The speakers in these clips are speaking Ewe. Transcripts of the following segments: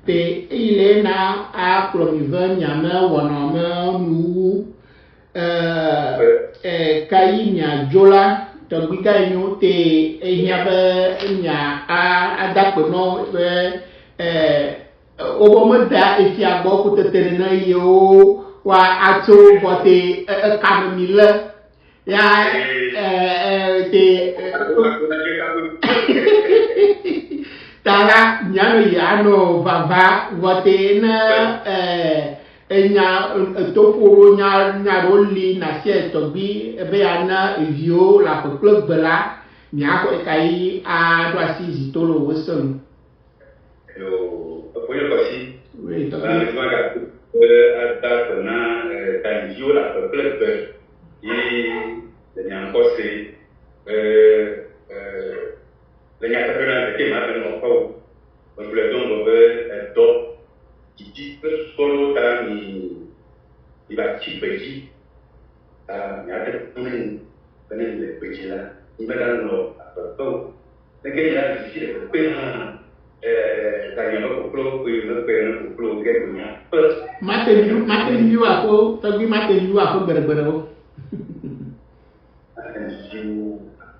Te eyi le na akplɔ mi ve miame wɔna me nuwuwu. Kayi miadzo la tɔgbi ka yi nyo te ehiã be mia ada akpe nɔ be wobe meda efia gbɔ ku tete nene yewo wa atso vɔ te eka me mi le ya te ta la mianɔ yi anɔ vava vɔ te ne enya etoƒowo nya nya ɖewo li nasia tɔgbi be yeana eviwo le aƒe kple gbe la miaxɔe ka yi aɖo asi zito le wo se nu. Yo, eƒonye kɔsi. Oui, tɔgbi. Ame si magaku be ada akpe na danyiviwo le aƒe kple gbe ye le mia ŋkɔ se be le nyateƒe na ɖeke ma be nɔ ƒe o. Megblɔe do ŋgɔ be edɔ didi kple susɔ ɖewo ta mi mi va tsi gbe dzi ta miaɖe kuku ne mi be ne mi le gbe dzi la mi megaŋlɔ aƒe ƒe o. Ne ke nya vivi le kpekpe hã, tanya be koklo koe mekpe ne koklo ke ko nya ƒe. Mate vivi mate vivi wa ƒo tɔgbi mate vivi wa ƒo gbeɖegbeɖe o. Mate vivi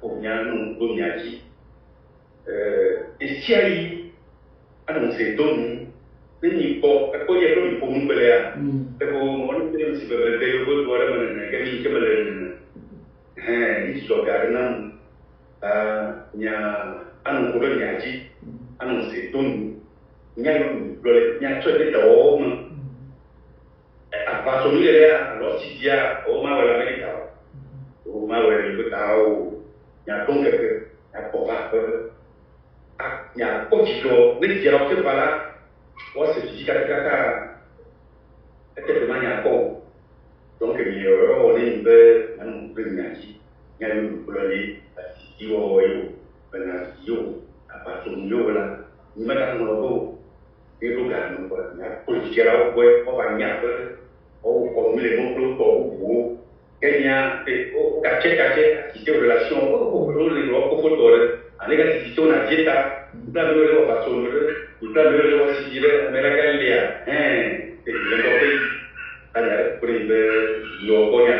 ko nya nu ɖo mia dzi. Esia yi anɔ ŋusẽ do nu ne mi kpɔ ekpɔ ye kple mi ƒo nu kpelea. Eko mɔ ne mi si beble de yewo do aɖe me nene ke mi ke mele nene. Hɛn yi dzidzɔ ga ɖe na mu. Ta mia anɔ ŋku ɖe mia dzi, anɔ ŋusẽ dom mi. Nya yiwo mi gblɔ le miatsɔe de dɔwɔwɔ me. Aʋatsonulelea alo asidzia, womawɔe le Amerika o. Womawɔe le yewo ta o. Miaɖo ŋkeke, miagbɔ va aƒe. A miakpɔ dzidzɔ ne dzidzelawo ke va la, woase vivi kakakaka. Eteƒe manya kpɔ o. Donc miewɔ ne mi be mianɔ ŋku ɖe mia dzi. Nya yiwo mi gblɔ li, asidziwɔwɔ ye o, benazi ye o, aʋatsonu ye o la, mi megaŋlɔ be o. Ne ɖo ga me kpɔa, miakplɔ dzidzelawo gbɔe woava nya be woawɔ kɔnu le nuwo kple wotɔ bubuwo. Ke mia te wo katse katse asise relation wo wo wo le wɔ kofo tɔ ɖe. Ale ka sisi wo na vie ta. Kple ame yiwo le wɔ aʋatsonu ɖe, kple ame yiwo le wɔ asidzi ɖe, ame ɖeka lia, hɛn, te le ŋgɔgbe yi. Ta nya ɖe kple mi be miwɔ gbɔ nya.